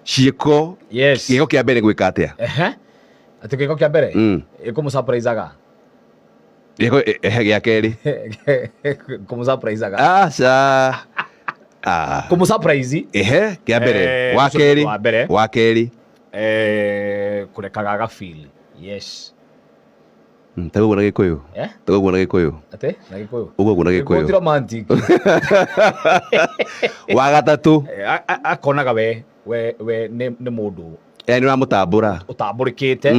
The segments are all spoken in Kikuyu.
Ciĩko. Yes. Gĩko kĩa mbere gwĩka atĩa? Ehe. Atĩ gĩko kĩa mbere ĩkũmũsurprisaga. Gĩko ehe gĩa kerĩ. Kũmũsurprisaga. Aca. Ah. Kũmũsurprise. Ehe, kĩa mbere. Eh, Wa ũcio nĩ kerĩ. ũndũ wa mbere. Wa kerĩ. Eh, kũrekaga aga feel. Yes. Ta ũguo na Gĩkũyũ. Eh? Ta ũguo na Gĩkũyũ. Atĩ na Gĩkũyũ. Ũguo na Gĩkũyũ ti Gĩkũyũ. romantic. Wa gatatũ. Eh, akonaga we nĩ mũndũ Eh, nĩ ũramũtambũra. Ũtambũrĩkĩte,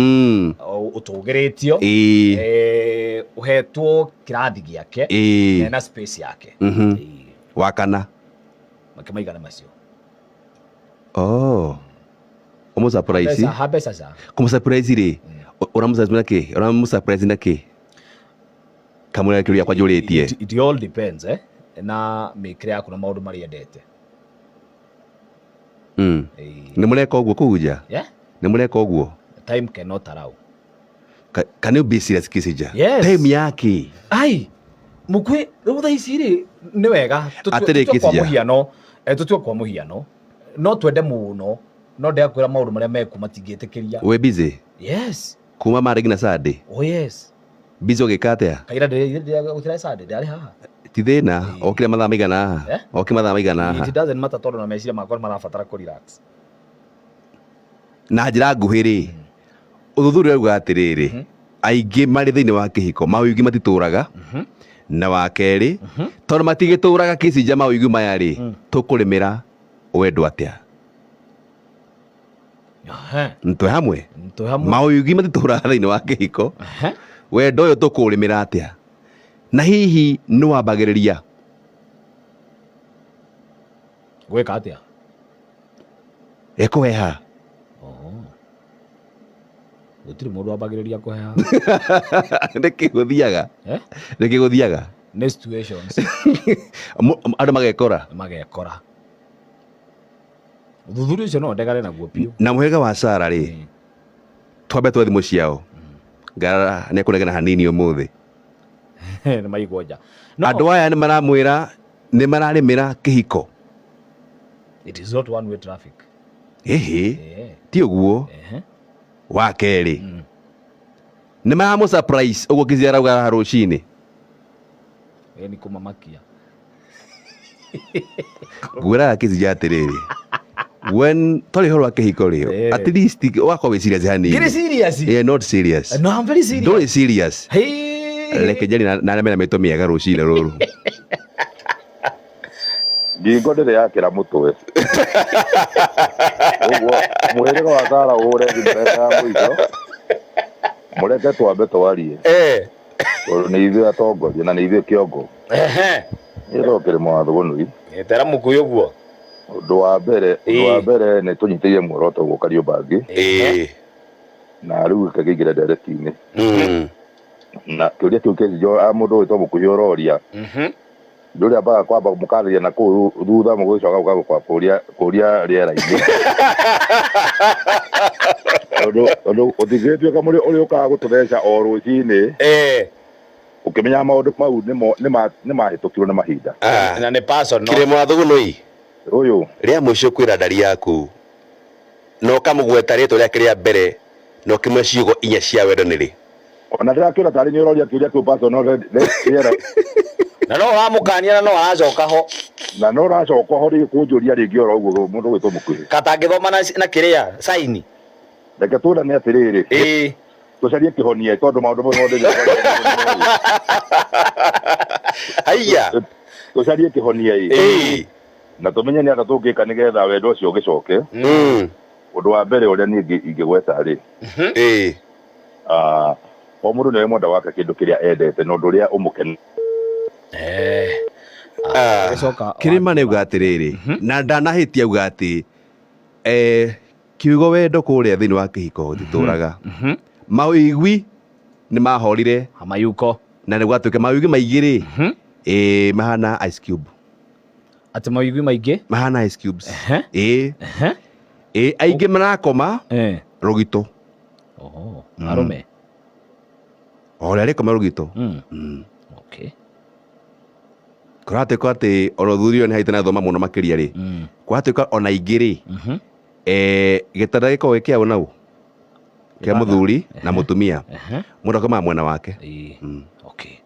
ũtũgĩrĩtio, eh, ũhetwo kĩrathi gĩake na space yake. Ĩĩ. Wa kana. Makĩmaigana macio. Oh. Ũmũ surprise. Mbeca, ha mbeca ca. Kũmũ surprise rĩ, ũramũ surprise na kĩ? Ũramũ surprise na kĩ? Kamũira kĩũria yakwa njũrĩtie. It all depends, eh, na mĩkĩre yaku na maũndũ marĩa endete. Ĩĩ. Nĩ mũreka ũguo kũu nja? Yeah? Nĩ mũreka ũguo? Time cannot allow. Can you be serious, Kisija? Yes. Time yake. Ai, mũkwĩ rĩu thaa ici rĩ nĩ wega Atĩrĩ, tũtue kwa Kisija. mũhiano, eh, tũtue kwa mũhiano no twende mũno no ndĩrakwĩra maũndũ marĩa meku matingĩtĩkĩria. Wĩ busy? Yes. Kuma Monday nginya Sunday? Oh yes. Busy ũgĩka atĩa? Kaira gũtirarĩ Sunday, ndĩrarĩ haha. Ti thĩna, okire mathaa maigana haha? Eh? Okire mathaa maigana haha? It doesn't matter tondũ na meciria makwa nĩ marabatara kũ relax. Na njĩra nguhĩ rĩ, ũthuthuria ũrauga atĩrĩrĩ, aingĩ marĩ thĩinĩ wa kĩhiko mawĩigwi matitũraga, na wa kerĩ, tondũ matigĩtũraga kĩcinja mawĩigwi maya rĩ, tũkũrĩmĩra wendo atĩa? Twĩ hamwe? Twĩ hamwe. Mawĩigwi matitũraga thĩinĩ wa kĩhiko, wendo ũyũ tũkũrĩmĩra atĩa? Na hihi nĩ wambagĩrĩria Gwĩka atĩa? Ĩkũheha. Oh. Gũtirĩ mũndũ wambagĩrĩria kũheha. Nĩkĩ gũthiaga? Eh? Nĩkĩ gũthiaga? Nĩ situations. Andũ magekora. Magekora. Ũthuthuria ũcio no ndegane naguo biũ. Na mũhĩrĩga wa Sara rĩ, twambe twa thimũ ciao. Ngarara nĩ ekũnegena hanini ũmũthĩ. Nĩ maigwo nja. No, Andũ aya nĩ maramwĩra nĩ mararĩmĩra kĩhiko. It is not one way traffic. Ĩhĩ, ti ũguo. Wa kerĩ, nĩ maramũ surprise ũguo Kizzy arauga haha rũcinĩ. Ĩ nĩ kũmamakia. Ngwĩraga Kizzy atĩrĩrĩ, when twarĩ ũhoro wa kĩhiko rĩ, at least ũgakorwo wĩ serious hanini. Ngĩrĩ serious? Yeah, not serious. No, I'm very serious. Ndũrĩ serious. Hey. Reke njarie na arĩa mena mĩtwe mĩega rũcinĩ rũrũ. Ngingo ndĩrĩ yakĩra mũtwe. Ũguo mũhĩrĩga wa Sara ũhũre thimũ ya mũico, mũreke twambe twarie. Tondũ nĩ ithuĩ atongoria na nĩ ithuĩ kĩongo. Niĩ no kĩrĩma wa Thũgũnui. Tera mũkũyũ ũguo. Ũndũ wa mbere nĩ tũnyitĩrĩire muoroto ũguo Kariũmbangi. Na rĩu reke ngĩingĩre ndereti-inĩ. Na kĩũria kĩu kĩnjũ a mũndũ ũgwĩtwo Mũkuhĩ ũroria. Ndũrĩ ambaga kwamba mũkarĩria na kũu thutha mũgũcoka gũka kũria kũria rĩera-inĩ. Tondũ ũtingĩtuĩka mũrĩ ũrĩũkaga gũtũtheca o rũcinĩ. Ũkĩmenyaga maũndũ mau nĩmahĩtũkirwo nĩ mahinda. Na nĩ personal. Kĩrĩma wa Thũgũnũi. Ũyũ. Rĩa mũico kwĩra ndari yaku na ũkamũgweta rĩtwa rĩake rĩa mbere na ũkĩmwĩra ciugo inya cia wendo nĩ rĩ? Ona ndĩrakĩona tarĩ nĩ ũroria kĩũria kĩu personal rĩera. Na no ũramũkania na no aracoka ho. Na no ũracoka ho rĩngĩ kũnjũria rĩngĩ oro ũguo mũndũ ũgwĩtwo Mũkuhĩ. Katangĩthoma na kĩrĩa saini. Reke tuonane atĩrĩrĩ. Tũcarie kĩhonia tondũ maũndũ mau mothe nĩ Haiya. Tũcarie kĩhonia ĩ. Na tũmenye nĩ atĩa tũngĩka nĩgetha wendo ũcio ũgĩcoke. Ũndũ wa mbere ũrĩa niĩ ingĩgweta rĩ. O mũndũ nĩ mwenda wake kĩndũ kĩrĩa endete na ũndũ ũrĩa ũmũkena. Kĩrĩma nĩ auga atĩrĩrĩ, na ndanahĩtia auga atĩ kiugo wendo kũrĩa thĩinĩ wa kĩhiko gĩtitũraga. Mawĩigwi nĩ mahorire. Mayuko. Na nĩ gwatuĩka mawĩigwi maingĩ rĩ, mahana ice cube. Atĩ mawĩigwi maingĩ? Mahana ice cubes. Ĩĩ, aingĩ marakoma rũgito. Oho, arũme. O ũrĩa arĩkoma rũgito. Kũratuĩka atĩ ona ũthuri ũyũ nĩ haitana thoma mũno makĩria rĩ, kũratuĩka ona aingĩ rĩ, Gĩtanda gĩkoragwo gĩ kĩaũ nau kĩa Gĩtanda. Mũthuri na mũtumia. Mũndũ akomaga mwena wake.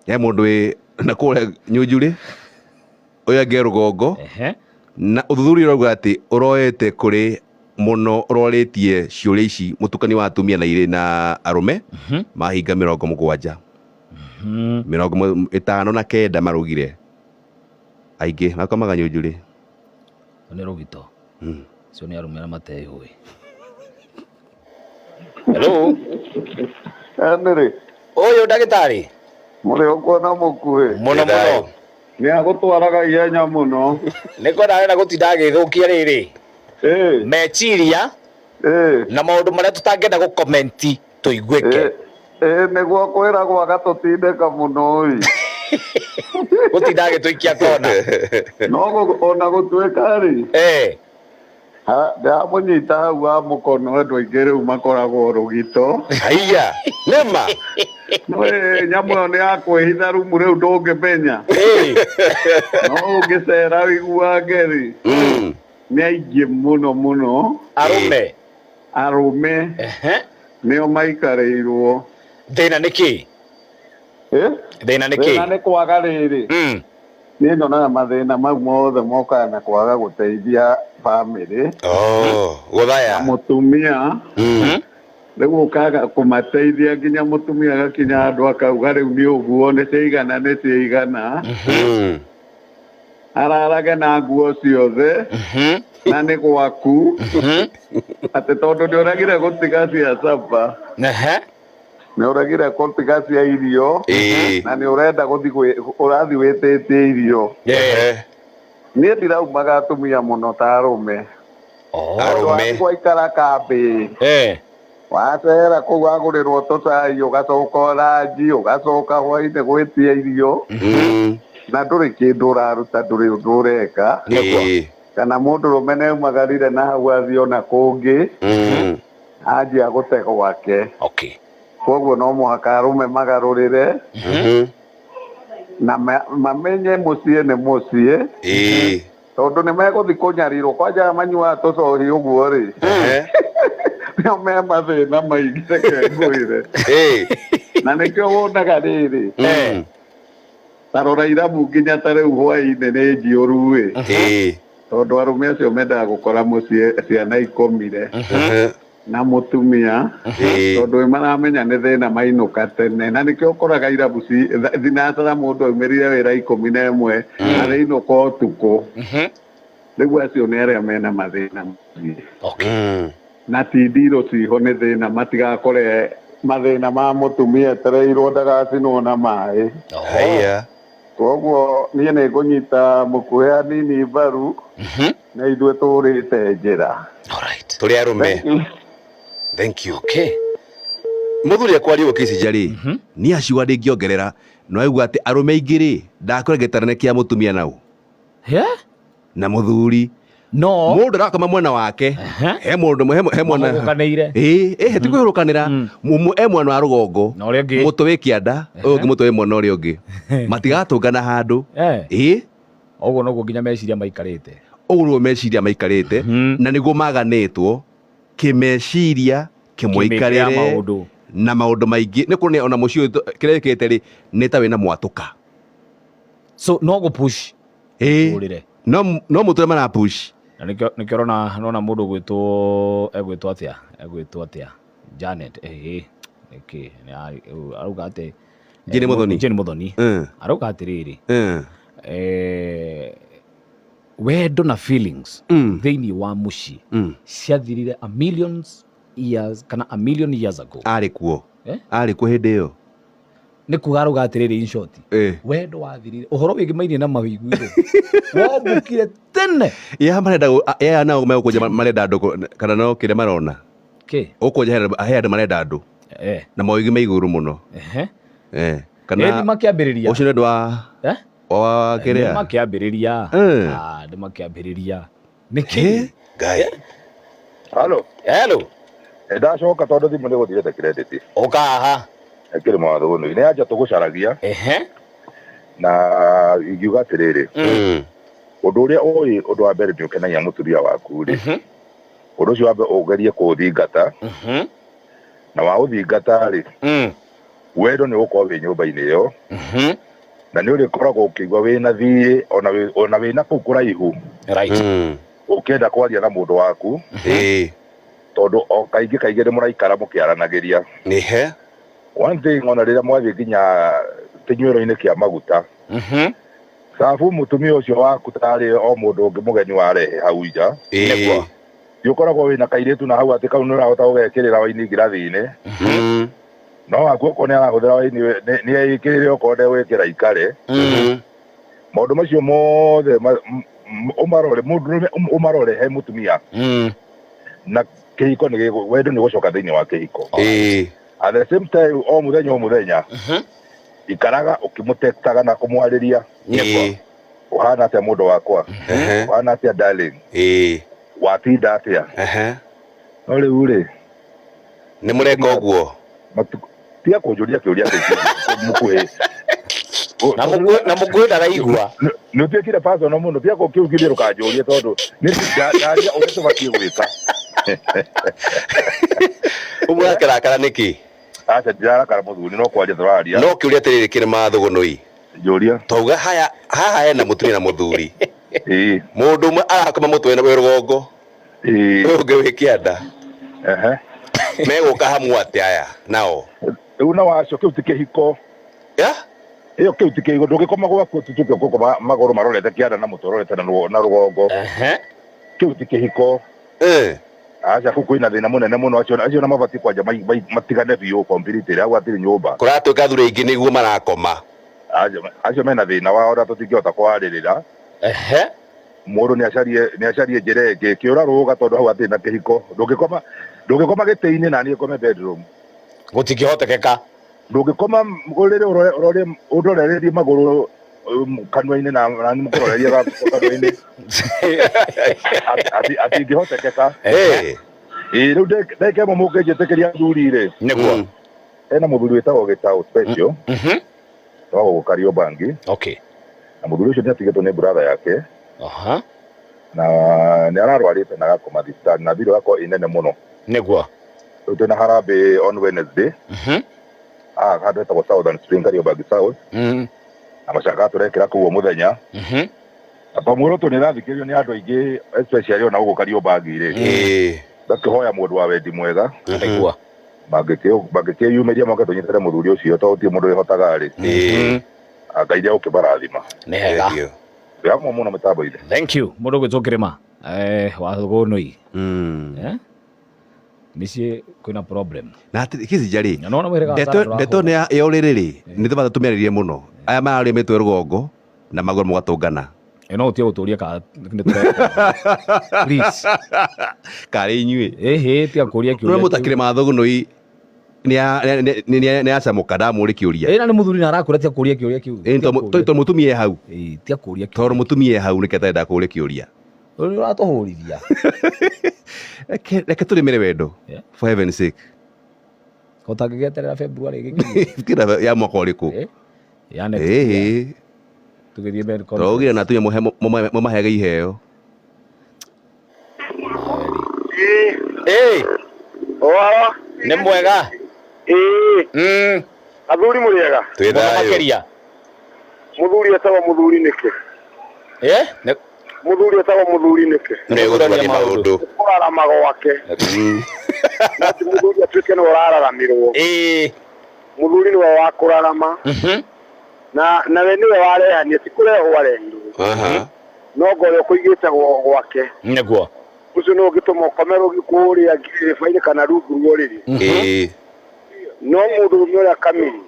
He mũndũ wĩ na kũrĩa nyunjurĩ, ũyũ angĩ e rũgongo. Na ũthuthuria ũrauga atĩ ũroete kũrĩ mũno, ũrorĩtie ciũria ici, mũtukanio wa atumia na irĩ na arũme mahinga 70, 59 maraugire aingĩ makomaga nyunjurĩ. Nĩ rũgito. Acio nĩ arũme arĩa mateyũĩ. Hello. Henry, Ũyũ ndagĩtarĩ. Mũrĩ ũkuona mũkuhĩ. Mũno mũno. Nĩ agũtwaraga ihenya mũno. Nĩ kwenda arenda gũtinda agĩthũkia rĩrĩ. Meciria na maũndũ marĩa tũtangĩenda gũkomenti tũiguĩke. Ĩ, nĩguo kwĩragwo agatũtindĩka mũno ĩ. Gũtinda agĩtũikia kona. No ona gũtuĩka rĩ, ndamũnyita hau wa mũkono, andũ aingĩ rĩu makoragwo rũgito. Haiya, nĩma. Ĩ, nyamũ ĩyo nĩ ya kwĩhitha rumu rĩu ndũngĩmenya. No ũngĩcera ũiguange rĩ, nĩ aingĩ mũno mũno. Arũme. Arũme nĩo maikarĩirwo. Thĩna nĩ kĩ? Thĩna nĩ kĩ? Thĩna nĩ kwaga rĩrĩ. Niĩ nyonaga mathĩna mau mothe mokaga na kwaga gũteithia bamĩrĩ. Oh, gũthaya. Na mũtumia. Rĩu ũkaga kũmateithia nginya mũtumia agakinya handũ akauga rĩu nĩ ũguo, nĩ ciaigana, nĩ ciaigana. Ararage na nguo ciothe na nĩ gwaku, atĩ tondũ nĩ ũregire gũtiga cia caba, nĩ ũregire gũtiga cia irio, na nĩ ũrenda gũthiĩ ũrathiĩ wĩtĩtie irio. Niĩ ndiraumaga atumia mũno ta arũme. Arũme. Wathiĩ gwaikara kambĩ, wacera kũu, wagũrĩrwo tũcai, ũgacoka ranji, ũgacoka hwainĩ gwĩtia irio, na ndũrĩ kĩndũ ũraruta, ndũrĩ ũndũ ũreka. Kana mũndũrũme nĩ aumagarire na hau athiĩ ona kũngĩ, anjia gũte gwake. Koguo no mũhaka arũme magarũrĩre na mamenye mũciĩ nĩ mũciĩ, tondũ nĩ megũthiĩ kũnyarirwo kwanja manyuaga tũcohi ũguo rĩ, nĩo me mathĩna maingĩ, reke ngwĩre. Na nĩkĩo wonaga rĩrĩ, ta rora irabu nginya ta rĩu hwaĩ-inĩ nĩ njiyũru ĩ, tondũ arũme acio mendaga gũkora mũciĩ ciana ikomire na mũtumia, tondũ ĩ maramenya nĩ thĩna mainũka tene. Na nĩkĩo ũkoraga irabu thinacara, mũndũ aumĩrire wĩra 11, arĩinũka ũtukũ. Rĩu acio nĩ arĩa mena mathĩna mũciĩ. Na ti ndirũ ciho nĩ thĩna, matigakore mathĩna ma mũtumia etereirwo ndagacinwo na maĩ. Haiya. Koguo niĩ nĩ ngũnyita mũkuhĩ hanini mbaru, na ithuĩ tũrĩte njĩra. Tũrĩ arũme. Thank you. Mũthuri akwaria ũguo kĩcija rĩ, niĩ aciuga ndĩngĩongerera, no aigua atĩ arũme aingĩ rĩ, ndakora gĩtarane kĩa mũtumia nau na mũthuri. No mũndũ arakoma mwena wake, he mũndũ he mwena Mahũgũkanĩire. Ĩĩ, ĩ ti kwĩhũrũkanĩra. E mwena wa rũgongo, Na ũrĩa ũngĩ. Mũtwe wĩ kĩanda, ũyũ ũngĩ mũtwe wĩ mwena ũrĩa ũngĩ, matigatũngana handũ. Ĩĩ. Ũguo noguo nginya meciria maikarĩte. Ũguo nĩguo meciria maikarĩte, na nĩguo maganĩtwo kĩmeciria Kĩmĩkĩre ya kĩmũikarĩre maũndũ. Na maũndũ maingĩ nĩ kuonania ona mũciĩ ũyũ kĩrĩa gĩkĩte rĩ, nĩ ta wĩna mwatũka. So no gũpush Ĩĩ. mũtũrĩre. No mũtũrĩre marapush. Na nĩkĩo ũrona nona mũndũ gwĩtwo egwĩtwo atĩa Janet, nĩkĩ arauga atĩ Jane Muthoni. Jane Muthoni arauga atĩrĩrĩ, wendo na feelings thĩinĩ wa mũciĩ ciathirire a millions years kana a million years ago. Arĩ kuo? Eh? Arĩ kuo hĩndĩ ĩyo? Nĩ kuga arauga atĩrĩrĩ, in short, wendo wathirire, ũhoro wĩgĩmainie na mawĩiguĩro wombũkire tene. Ya marenda ya nao megũkũnja marenda andũ kana no kĩrĩa marona Kĩ? Ũkũnja he andũ marenda andũ na mawĩgwi me igũrũ mũno. Kana Ĩ, nĩ makĩambĩrĩria. Ũcio nĩ ũndũ wa Eh? wa Nĩ kĩrĩa makĩambĩrĩria. Ah, nĩ makĩambĩrĩria nĩkĩ? Ngai. Halo. Hello. Ndacoka tondũ thimũ nĩ gũthirĩte credit. Ũka haha. Ĩkĩrĩ mwathũnũ. Nĩ anja tũgũcaragia. Na ingiuga atĩrĩrĩ, ũndũ ũrĩa ũĩ, ũndũ wa mbere nĩ ũkenagia mũtumia waku rĩ, Ũndũ ũcio wambe ũgerie kũũthingata. Na waũthingata rĩ, wendo nĩ ũgũkorwo wĩ nyũmba-inĩ ĩyo. Na nĩ ũrĩkoragwo ũkĩigua wĩna thiirĩ ona ona wĩna kũu kũraihu. Ũkĩenda kwaria na mũndũ waku. Tondũ o kaingĩ kaingĩ nĩ mũraikara mũkĩaranagĩria. Nĩhe. One thing ona rĩrĩa mwathiĩ nginya kĩnyuĩro-inĩ kĩa maguta. Cabu mũtumia ũcio waku tarĩ o mũndũ ũngĩ mũgeni warehe hau nja. Nĩguo. Ti ũkoragwo wĩna kairĩtu na hau atĩ kau nĩ ũrahota gũgekĩrĩra waini ngirathi-inĩ. No waku okorwo nĩ arahũthĩra waini nĩ eĩkĩrĩre okorwo ndegwĩkĩra ikare. Maũndũ macio mothe ũmarore mũndũrũme ũmarore he mũtumia. Na kĩhiko nĩ wendo nĩ ũgũcoka thĩinĩ wa kĩhiko. At the same time o mũthenya o mũthenya ikaraga ũkĩmũtektaga na kũmwarĩria. Ũhana atĩa mũndũ wakwa? Ũhana atĩa darling? Watinda atĩa? No rĩu rĩ, Nĩ mũreka ũguo? Tiga kũnjũria kĩũria kĩu mũkuhĩ. Na mũkuhĩ ndaraigua. Nĩ ũtuĩkire personal mũno, tiga kĩu kĩũria ndũkanjũrie tondũ nĩ ndaria ũrĩa tũbatiĩ gwĩka. Ũguo ũrakerakara nĩkĩ? Aca ndirarakara mũthuri, no kwaria tũraria. No kĩũria atĩrĩrĩ kĩrĩ mathũgũnũi. Njũria. Twauga haya haha hena mũtumia na mũthuri. Mũndũ ũmwe arakoma mũtwe wĩ rũgongo. Ũyũ ũngĩ wĩ kĩanda. Megũka hamwe atĩa aya nao? Rĩu na wacio kĩu ti kĩhiko. Ĩyo kĩu ti kĩhiko, ndũngĩkoma gwaku ũtuĩke ũgũkoma magũrũ marorete kĩanda na mũtwe ũrorete na rũgongo. Kĩu ti kĩhiko. Aca kũu kwĩna thĩna mũnene mũno, acio na mabatiĩ kwanja matigane biũ completely, hau hatirĩ nyũmba. Kũratuĩka athuri aingĩ nĩguo marakoma. Acio mena thĩna wao na tũtingĩhota kwarĩrĩra. Mũndũ nĩ acarie njĩra ĩngĩ, kĩũra rũga tondũ hau hatirĩ na kĩhiko. Ndũngĩkoma gĩtĩ-inĩ na niĩ ngome bedroom. Gũtingĩhotekeka. Ndũngĩkoma ũrĩrĩ ũrorererie magũrũ kanua-inĩ na nĩ mũkũroreria kanua-inĩ. Atingĩhotekeka. Rĩu ndagĩka ĩmwe mũngĩnjĩtĩkĩria athuri rĩ. Nĩguo. Hena mũthuri wĩtagwo Gĩtaũ Special. Wa gũkũ Kariobangi. Na mũthuri ũcio nĩ atigĩtwo nĩ brother yake. Na nĩ ararwarĩte na agakoma thibitarĩ na thirĩ agakorwo ĩ nene mũno. Nĩguo. Rĩu twĩna harambee on Wednesday. Handũ hetagwo Southern Spring, Kariobangi South. Na macanga tũrekĩra kũu o mũthenya. Na to muoroto nĩ ũrathikĩrĩrio nĩ andũ aingĩ especially ona gũkũ Kariobangi rĩ. Ngakĩhoya mũndũ wa wendi mwega. Nĩguo. Mangĩkĩyumĩria moke tũnyitĩre mũthuri ũcio tondũ gũtirĩ mũndũ wĩhotaga rĩ. Ngai nĩ egũkĩmarathima. Nĩ hega. Twĩ hamwe mũno mĩtambo-inĩ. Thank you. Mũndũ ũgwĩtwo Kĩrĩma. Wa Thũgũnũi. Mĩciĩ kwĩna problem. Na atĩ Kĩcinja rĩ, Na nĩwona mũhĩrĩga wa Sarah ndeto nĩ ya ũrĩrĩ rĩ, nĩ tũbatĩ tũmĩarĩrie mũno. Aya mararĩa mĩtwe rũgongo na magũrũ mũgatũngana. No ũtige gũtũria kana nĩ tũreka. Please. Karĩ inyuĩ. Ĩhĩ, tiga kũria kĩũria. No mũtakĩrĩ mathũgũnũi nĩ acamũka ndamũrĩ kĩũria. Ĩna nĩ mũthuri na arakwĩra tiga kũria kĩũria kĩu. Tondũ mũtumia e hau. Tiga kũria kĩũria. Tondũ mũtumia e hau nĩkĩo atarenda kũria kĩũria. Rĩu ũratũhũrithia. Reke tũrĩmĩre wendo. For heaven's sake. Ũtangĩgĩeterera February ĩgĩkinye. Kira ya mwaka ũrĩkũ? Ya next year. Tũgĩthiĩ men conference. Tũraugire na atumia mũmahege iheo. Ũhoro? Nĩ mwega. Athuri mũrĩega? Twĩ thayũ. Makĩria. Mũthuri etagwo mũthuri nĩkĩ? Mũthuri etagwo mũthuri nĩkĩ? Nĩ gũthurania maũndũ. Kũrarama gwake. Na ti mũthuri atuĩke nĩwe ũrararamĩrwo. Mũthuri nĩwe wa kũrarama. Na nawe nĩwe warehania, ti kũrehwo arehirwo. No ngorwo ũkũigĩte gwake. Nĩguo. Ũcio nĩwe ũngĩtũma ũkome kũrĩa ngirĩbainĩ kana rungu rwa ũrĩrĩ. No mũndũrũme ũrĩa kamiri.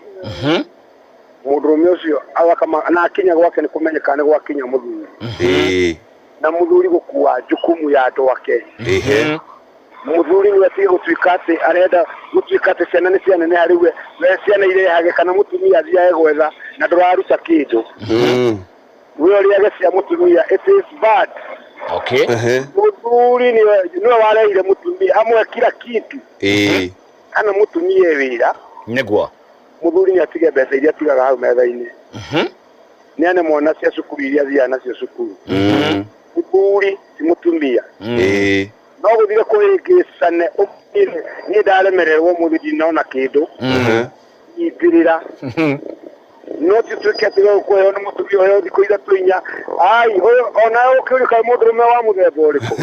Mũndũrũme ũcio agakama na akinya gwake nĩ kũmenyeka nĩ gwakinya mũthuri. Na mũthuri gũkua jukumu ya andũ ake. Mũthuri nĩwe atige gũtuĩka atĩ arenda gũtuĩka atĩ ciana nĩ cianeneha rĩu we ciana irehage kana mũtumia athiage gwetha na ndũraruta kĩndũ. We ũrĩage cia mũtumia, it is bad. Mũthuri nĩwe warehire mũtumia amwe kila kitu. Kana mũtumia e wĩra. Nĩguo. Mũthuri nĩ atige mbeca iria atigaga hau metha-inĩ. Nĩ ane mwana cia cukuru iria athiaga nacio cukuru. Mũthuri ti mũtumia. No gũthire kũhĩngĩcane ũmwĩre niĩ ndaremererwo ũmũthĩ ndinona kĩndũ. Nyitĩrĩra. No ti ũtuĩke atĩ we ũkũheo nĩ mũtumia ũheo thikũ ithatũ inya. Ai, ũyũ onawe ũkĩũrio kaĩ mũndũrũme wa mũthemba ũrĩkũ.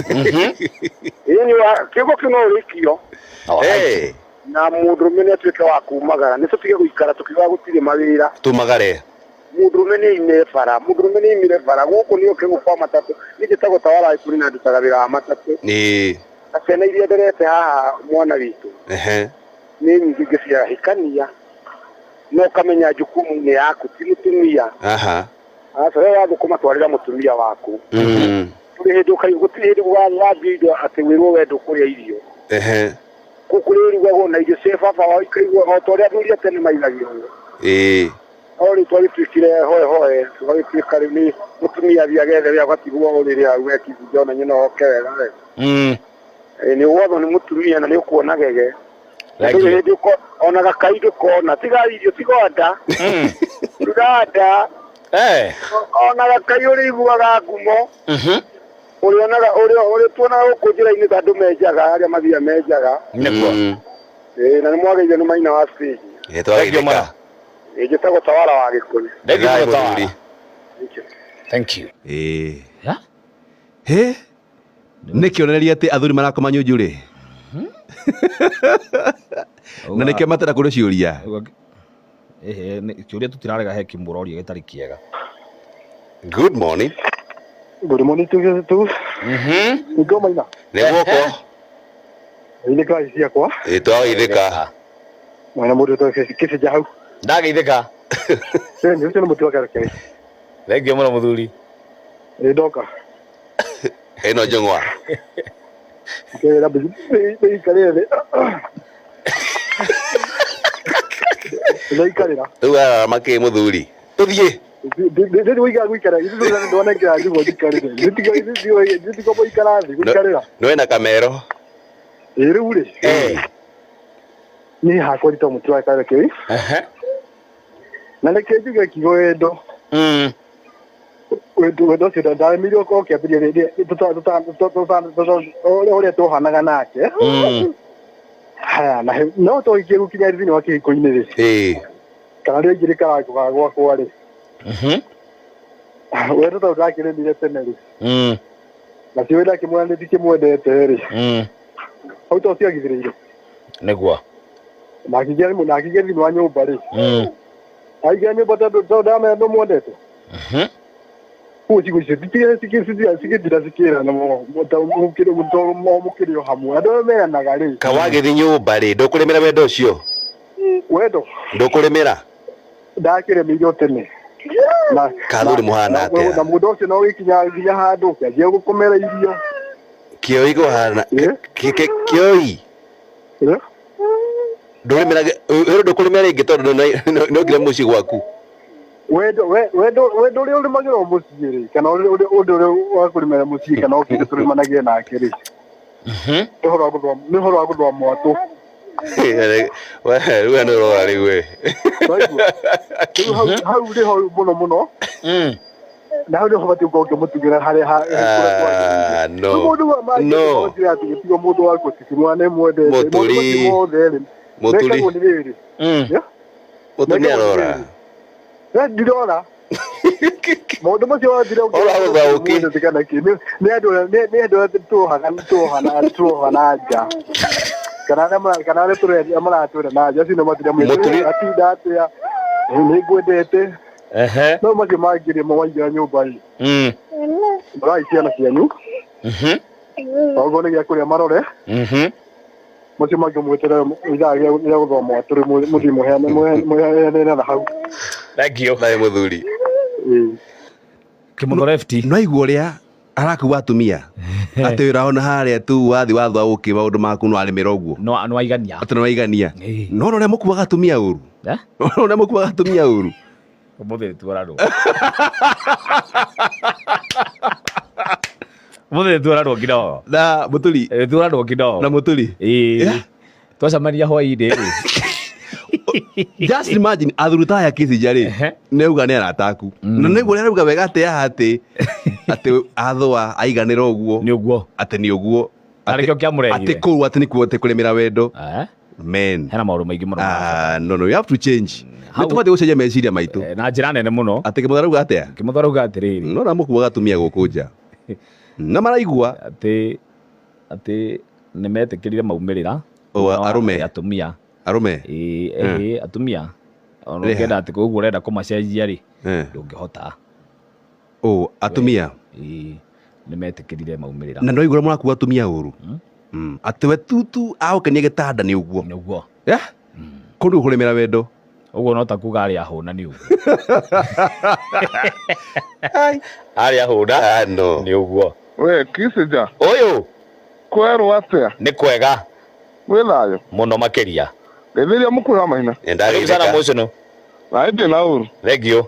Ĩĩ kiugo kĩu no ũrĩikio. Eh, Na mũndũrũme nĩ atuĩke wa kumagara. Nĩ tũtige gũikara tũkiugaga gũtirĩ mawĩra. Tumagare. Mũndũrũme nĩ aime bara, mũndũrũme nĩ aimire bara. Gũkũ nĩ oke gũkwa matatũ. Niĩ njĩtagwo Tawara wa Ikundi na ndutaga wĩra wa matatũ. Na ciana iria nderete haha mwana witũ nĩ nyingĩ ngĩciahikania. No ũkamenya jukumu nĩ yaku ti mũtumia. Aca we wathũkũma twarĩra mũtumia waku. Gũtirĩ hĩndĩ ũkaigua, gũtirĩ hĩndĩ gũgathambio indo atĩ wĩrwo we ndũkũrĩa irio. Gũkũ rĩrugagwo na irio cia baba wao ikaigwo o ta ũrĩa athuri a tene maigagĩrwo. No rĩu twagĩtuĩkire hoe hoe, tũgagĩtuĩka rĩu nĩ mũtumia athiĩ agethe wĩra ũgatigwo ũrĩrĩ hau we kĩbunja ona nyina oke wega wega. Nĩ ũgwathwo nĩ mũtumia na nĩ ũkuona gege. Ndũrĩ hĩndĩ ona gakai ndũkona, tiga irio, tiga nda. Tiga nda. Ona gakai ũrĩiguaga ngumo. Ũrĩonaga, ũrĩ tuonaga gũkũ njĩra-inĩ ta andũ menjaga, arĩa mathiaga menjaga. Nĩguo. Na nĩ mwagĩrĩire nĩ maina wa stage. Twagĩrĩka. Njĩtagwo Tawara wa Gĩkũyũ. Thank you Thank mũno, Tawara. you. Thank you. Yeah? He? Nĩ kĩonereria atĩ athuri marakoma nyunju rĩ? Na nĩkĩo matenda kũrĩ ciũria. Ehe, kĩũria tũtirarega he kĩmũroria gĩtarĩ kĩega. Good morning. Good morning to you too. Ngoma ina. Nĩ guoko. Ithika ciakwa. Twageithĩka. Mwana mũndũ to kĩcinja hau. Ndageithĩka. Nĩ ũcio nĩ mũti wa kerĩ. Thank you mũno mũthuri. Ndoka. Ĩno njũng'wa. Kĩra ndĩikarĩre thĩ. Ndaikarĩra. Rĩu ararama kĩ mũthuri? Tũthiĩ. Ndĩrĩ gũikara gũikara. Ithuĩ ndwanengera njiguo njikarĩre. Ndĩtigo gũikara thĩ gũikarĩra. No wĩna kamero. Ĩ rĩu rĩ. Niĩ hakwa nditagwo mũti wa kerĩ. Na nĩkĩo njuge kiugo wendo. Wendo ũcio ndaremeirwo o kĩambĩrĩria ũrĩa twohanaga nake. Haya, na no tũgĩkinya gũkinya thĩinĩ wa kĩhiko-inĩ rĩ. Kana rĩngĩ rĩ karango ga gwakwa rĩ. Wendo tondũ ndakĩrĩmire tene rĩ. Na ti wendo akĩmwĩra nĩ ndikĩmwendete rĩ. Hau to ciagithĩrĩire. Nĩguo. Na akĩingĩra thĩinĩ wa nyũmba rĩ. Aingĩra nyũmba tondũ ndamenya ndũmwendete. Kũu cigo icio cigĩthira cikĩrana mũkĩrĩ o hamwe. Andũ arĩa meranaga rĩ. Kawagĩthi nyũmba rĩ, ndũkũrĩmĩra wendo ũcio? Wendo? Ndũkũrĩmĩra? Ndakĩrĩmĩire tene. Kathuri mũhana atĩa? Na mũndũ ũcio no gĩkinya nginya handũ kĩanjia gũkũmera irio. Kĩoi kũhana kĩoi. Ndũrĩmĩra ndũkũrĩmĩra rĩngĩ tondũ no nginya mũciĩ gwaku. Wendo wendo ũrĩa ũrĩmagĩrwo mũciĩ rĩ, kana ũndũ ũrĩa wa kũrĩmĩra mũciĩ kana ũkĩndũ tũrĩmanagie nake rĩ. Nĩ ũhoro wa gũthũa mwatũ. We nĩ ũrora rĩu we. Rĩu hau nĩho mũno mũno. Na hau nĩho ũbatiĩ gũkorwo ũkĩmũtugĩra harĩa no. Mũndũ wa mangĩ atĩ gũtirĩ mũndũ wa gũtikimwa nĩ mwendete. Mũturi. Maũndũ macio mothe rĩ. Mũturi. Mekagwo nĩ rĩrĩ. Mũturi nĩ arora. Ndirora. Maũndũ macio wathire Ora gũthũa ũkĩ. kana kĩ. Nĩ andũ nĩ andũ arĩa tuohana nja. Kana arĩa tũreria maratwĩra na nja acio nĩ matirĩa Mũturi. Atinda atĩa. Nĩ ngwendete. No macio mangĩ rĩ mawaingĩra nyũmba rĩ. Rorai ciana cianyu. Okorwo nĩ gĩa kũrĩa marore. Macio mangĩ mweterere ithaa rĩa gũthoma tũrĩ mũthiĩ mũheane na hau. Thank you. Nawe mũthuri. Kĩmotho lefty. No igua ũrĩa arakuga atumia. Atĩ wĩra ona harĩa tu wathi wathwa ũkĩ maũndũ maku no arĩmĩra ũguo. No aigania. Atĩ no aigania. No ũrĩa mũkuaga atumia ũru. No ũrĩa mũkuaga atumia ũru. Ũmũthĩ tuorarwo. Ũmũthĩ tuorarwo kidogo. Na mũturi. Tuorarwo kidogo. Na mũturi. Twacemania hwaĩ-inĩ rĩ. Just imagine athuri ta aya Kĩcinja rĩ, nĩ auga nĩ arata aku. Na nĩ ũrĩa arauga wega atĩ haha atĩ athũa aiganĩra ũguo. Nĩ ũguo. Atĩ nĩ ũguo. Na nĩkĩo kĩamũrehire. Atĩ kũu atĩ nĩkuo atĩ kũrĩmĩra wendo. Eh? Men. Hena maũndũ maingĩ mũno. Ah, no, no, you have to change. Hau- Nĩ tũbatiĩ gũcenjia meciria maitũ. Eh, na njĩra nene mũno. Atĩ Kĩmotho arauga atĩa? Kĩmotho arauga atĩrĩrĩ. No ramũkuaga atumia gũkũ nja. Na maraigua. Atĩ atĩ nĩ metĩkĩrire maumĩrĩra. O, arũme. Atumia. Arũme. Ĩĩ, ĩĩ, atumia. Ona Rĩha. ũngĩenda atĩ koguo ũrenda kũmacenjia rĩ, Eh. ndũngĩhota. O, atumia. Ĩĩ, nĩ metĩkĩrire maumĩrĩra. Na no igũra mũrakua atumia ũru. Atĩ we tutu agũkenia gĩtanda nĩ ũguo. Nĩ ũguo. Yeah? Kũndũ kũrĩmĩra wendo. Ũguo no ta kuga arĩ ahũna nĩ ũguo. Arĩ ahũna Ah, no. nĩ ũguo. We Kissinger, Ũyũ kwerwo atĩa? nĩ kwega Gwĩ thayũ? mũno makĩria. Geithĩria mũkũrũ wa mahina. Karibu sana Mũcũnũ. Na ndĩ na ũru. Thank you.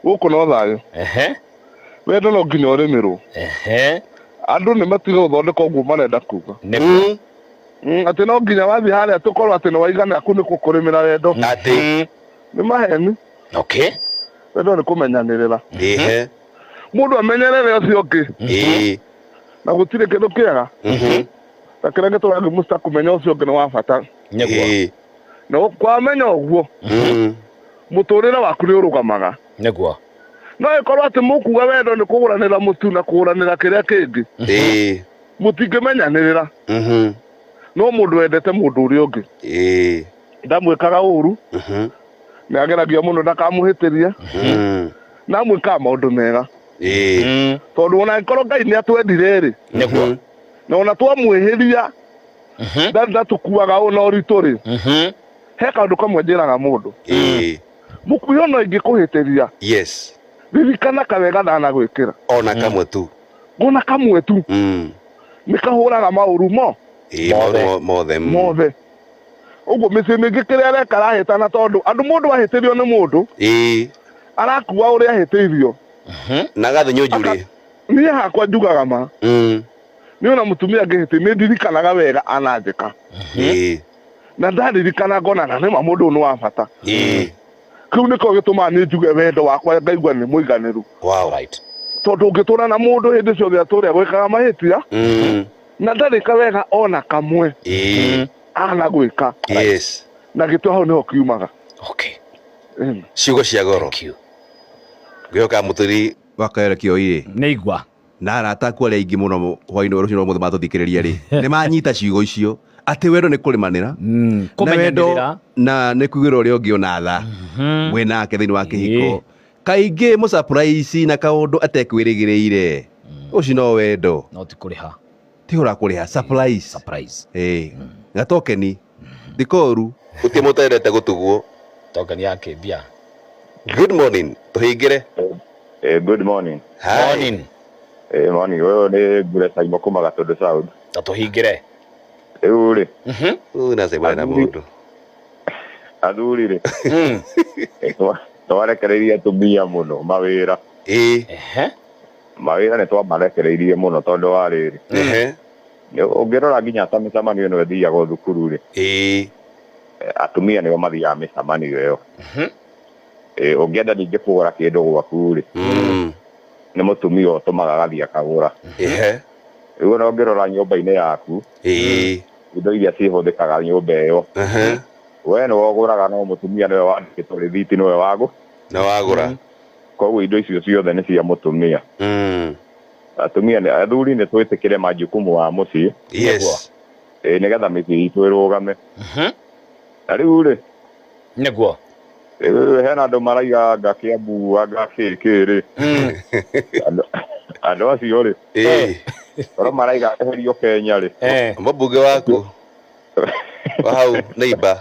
Gũkũ no thayũ. Ehe. Wendo no nginya ũrĩmĩrwo. Ehe. Andũ nĩ matige gũthondeka ũguo marenda kuga. Nĩguo. Atĩ no nginya wathiĩ harĩa tũkorwo atĩ nĩ waigana kũ nĩkuo kũrĩmĩra wendo. Atĩ. Nĩ maheni. Okay. Wendo nĩ kũmenyanĩrĩra. Ĩhe. Mũndũ amenyerere ũcio ũngĩ. Ĩĩ. Na gũtirĩ kĩndũ kĩega. Ta kĩrĩa gĩtũraga mũsta kũmenya ũcio ũngĩ nĩ wa bata. Nĩguo. Ĩĩ. Na kwamenya ũguo mũtũrĩre waku nĩ ũrũgamaga. Nĩguo. No ĩkorwo atĩ mũkuga wendo nĩ kũgũranĩra mũtu na kũgũranĩra kĩrĩa kĩngĩ. Ĩĩ. Mũtingĩmenyanĩrĩra. No mũndũ wendete mũndũ ũrĩa ũngĩ. Ĩĩ. Ndamwĩkaga ũru. Nĩ ageragia mũno ndakamũhĩtĩrie. Na amwĩkaga maũndũ mega. Ĩĩ. Tondũ ona angĩkorwo Ngai nĩ atwendire rĩ. Nĩguo. Na ona twamwĩhĩria ndatũkuaga ũũ na ũritũ rĩ. He kaũndũ kamwe njĩraga mũndũ. Ĩĩ. Mũkuhĩ ona ingĩkũhĩtĩria. Yes. Ririkana kawega ndanagwĩkĩra. Ona kamwe tu. Ona kamwe tu. Nĩ kahũraga maũru mo. Ĩĩ, maũndũ mothe. Mothe. Ũguo mĩciĩ mĩingĩ kĩrĩa areka arahĩtana tondũ andũ mũndũ ahĩtĩrio nĩ mũndũ. Ĩĩ. Arakua ũrĩa ahĩtĩirio. Na agathiĩ njurĩ. Niĩ hakwa njugaga ma. Niĩ ona mũtumia angĩhĩtĩria nĩ ndirikanaga wega ananjĩka. Ĩĩ. Na ndaririkana ngona na nĩma mũndũ ũyũ nĩ wa bata. Ĩĩ. Kĩu nĩkĩo gĩtũmaga niĩ njuge wendo wakwa ngaigua nĩ mũiganĩru. Wow. Right. Tondũ ũngĩtũra na mũndũ hĩndĩ ciothe atũre agwĩkaga mahĩtia. Na ndarĩka wega ona kamwe. Ĩĩ. Anagwĩka. Yes. Na gĩtũ hau nĩho kiumaga. Okay. Ciugo cia goro. Thank you. Ngĩhoka mũtũri wa Kayore Kĩoi rĩ. Nĩ igua. Na arata aku arĩa aingĩ mũno hwainĩ wa rũciũ rwa mũthĩ matũthikĩrĩria rĩ. Nĩ manyita ciugo icio. Atĩ wendo nĩ kũrĩmanĩra. Na wendo Kũmenyanĩrĩra. na nĩ kuigĩra ũrĩa ũngĩ ona tha. Mwĩ nake thĩinĩ wa kĩhiko. Kaingĩ mũ surprise na kaũndũ atekwĩrĩgĩrĩire. Ũcio no wendo. No ti kũrĩha. Ti ũra kũrĩha surprise. Surprise. Ĩĩ. Gatokeni. Ndikoru. Gũtirĩ mũtendete gũtugwo. Tokeni ya kĩmbia. Good morning. Tũhingĩre. Good morning. Hi. Morning. Morning. Ũyũ nĩ Ngure Saimo kuma Gatũndũ South. Ta tũhingĩre. Rĩu rĩ. Ũyũ nacemania na mũndũ. Athuri rĩ. Twarekereirie atumia mũno mawĩra. Ĩĩ. Ehe. Mawĩra nĩ twamarekereirie mũno tondũ wa rĩrĩ. Ehe. Ũngĩrora nginya ta mĩcemanio ĩno ĩthiagwo thukuru rĩ. Ĩĩ. Atumia nĩo mathiaga mĩcemanio ĩyo. Ũngĩenda ningĩ kũgũra kĩndũ gwaku rĩ. Nĩ mũtumia ũtũmaga agathiĩ akagũra. Ehe. Rĩu ona ũngĩrora nyũmba-inĩ yaku. Ĩĩ. Indo iria cihũthĩkaga nyũmba ĩyo. Ehe. We nĩwe ũgũraga no mũtumia nĩwe wandĩkĩtwo rĩthiti nĩwe wagũ. Na wagũra. Koguo indo icio ciothe nĩ cia mũtumia. Atumia nĩ athuri nĩ twĩtĩkĩre majukumu wa mũciĩ. Yes. Ĩĩ nĩgetha mĩciĩ itũ ĩrũgame. Na rĩu rĩ. Nĩguo. Rĩu hena andũ maraiga anga Kĩambu anga kĩ kĩ rĩ. Andũ acio rĩ. Ĩĩ. Korwo maraiga eherio Kenya rĩ. Mũmbunge waku. Wa hau neighbor.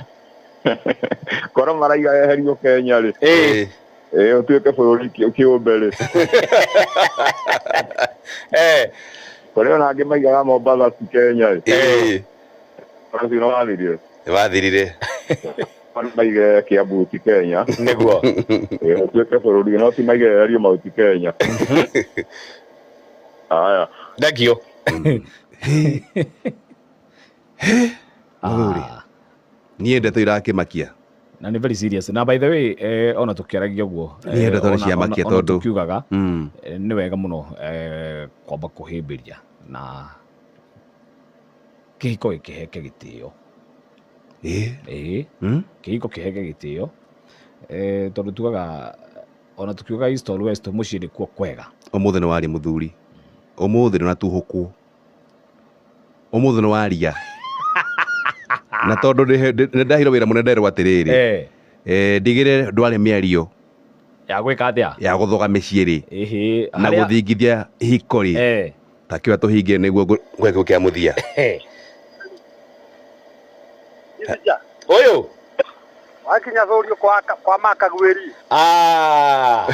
Korwo maraiga eherio Kenya rĩ. Ĩĩ. Ĩĩ ũtuĩke bũrũri kĩũmbe rĩ. Kũrĩ ona angĩ maigaga Mombatha ti Kenya rĩ. Ĩĩ. Ũcio nĩ wathirire. Nĩ wathirire. Maige Kĩambu ti Kenya. Nĩguo. Ĩĩ ũtuĩke bũrũri no ti maige eherio mau ti Kenya. Aya. Thank you. Mũthuri. Niĩ ndeto irakĩmakia. Na nĩ very serious. Na by the way, ona tũkĩaragia ũguo. Niĩ ndeto nĩ ciamakia ona tondũ. tũkiugaga nĩ wega mũno kwamba kũhĩmbĩria na Kĩhiko gĩkĩheke gĩtĩo. Ĩĩ. Kĩhiko kĩheke gĩtĩo. Tondũ tugaga ona tukiuga east or west, mũciĩ nĩkuo kwega. Ũmũthĩ nĩ waria, mũthuri, ũmũthĩ ndũnatuhũkwo, ũmũthĩ nĩ waria, na tondũ nĩ ndahirwo wĩra mũnene, nderwo atĩrĩrĩ, ndigĩre ndwarĩ mĩario Ya gwĩka atĩa? Ya gũthoga mĩciĩ rĩ na gũthingithia ihiko rĩ, ta kĩo tũhingie nĩguo ngweke kĩa mũthia. Ũyũ wakinya thũrio kwa makagwĩri. Ah,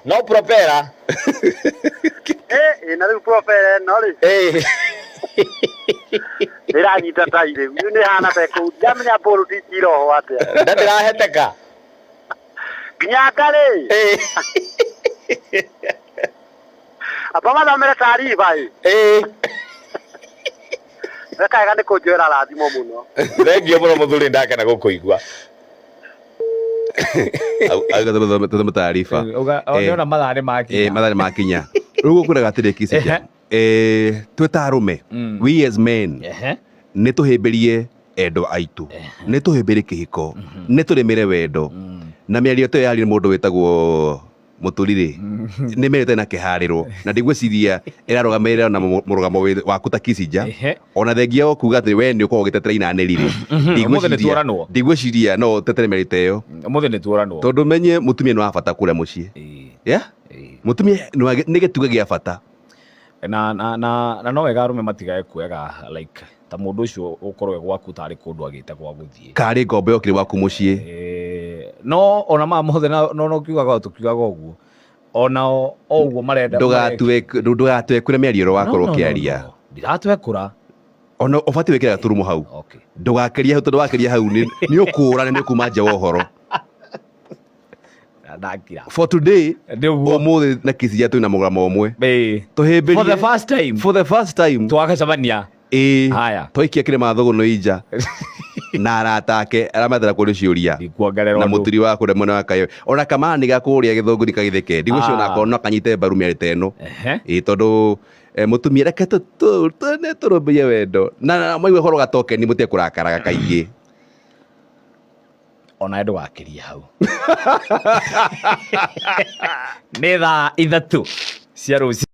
no propera. Ĩ na rĩu propera ĩno rĩ, ĩranyita tai rĩu. Rĩu nĩ hana ta kũu ndiramenya mbũrũ nditiroho atĩa. Na ndĩraheteka. Nginya ngarĩ amba mathomere taariba ĩ. Wekaga nĩ kũnjoera rathimo mũno. Thengio mũno, mũthuri, ndakena gũkũigua. Tũthome taariba. Nĩona mathaa nĩ makinya. Mathaa nĩ makinya. Rĩu gũkwĩraga atĩrĩ, Kicinja, twĩ ta arũme, we as men, nĩ tũhĩmbĩrie endwa aitũ, nĩ tũhĩmbĩrie kĩhiko, nĩ tũrĩmĩre wendo, na mĩario ta ĩyo yario nĩ mũndũ wĩtagwo mũturi rĩ, nĩ mĩario ĩtarĩ na kĩharĩro, na ndigwĩciria ĩrarũgamĩrĩra na mũrũgamo waku ta Kicinja. Ona thengia wa kuga atĩ we nĩ ũkoragwo ũgĩtetera inanĩri rĩ, Ũmũthĩ nĩ tuoranwo. Ndigwĩciria no ũtetere mĩario ta ĩyo. Ũmũthĩ nĩ tuoranwo. Tondũ menye mũtumia nĩ wa bata kũrĩa mũciĩ. Yeah? Mũtumia nĩ gĩtugĩ gĩa bata. Na no wega arũme matigae kuoyaga like ta mũndũ ũcio ũkorwo e gwaku tarĩ kũndũ agĩte gwa gũthiĩ. Karĩ ngombo yokire gwaku mũciĩ. No ona maya mothe no kiugaga, tũkiugaga ũguo, onao o ũguo marenda. Ndũgatwekũre mĩario ĩrĩa wakorwo No, no, no, ũkĩaria. No. Ndiratwekũra. Ona ũbatiĩ wĩkĩre gaturumo hau. Ndũgakĩrie hau, tondũ wakĩria hau nĩ ũkũũra na nĩ ũkuma nja wa ũhoro. Ndakira. For today, Nĩ ũguo. Ũmũthĩ na Kicinja twĩna mũgamo ũmwe. Tũhĩmbĩrie. For the first time. For the first time. Twagacemania. Ĩĩ. Haya. Twaikia kĩrĩma thũgũnũ inja na arata ake arĩa metera kũrĩ ciũria. Ndikuongerera Na ũndũ. Mũturi wa kũrĩa mwena wa Kayo, ona kamani ga kũrĩa Gĩthũngũri kagithĩke, ndigwĩciria onako no kanyite mbaru mĩario ta ĩno. Ĩĩ, tondũ mũtumia, reke nĩ tũrũmbũiye wendo na maigua ũhoro gatokeni, mũtige kũrakaraga kaingĩ. Onawe ndũgakĩrie hau. Nĩ thaa 3 cia rũcinĩ.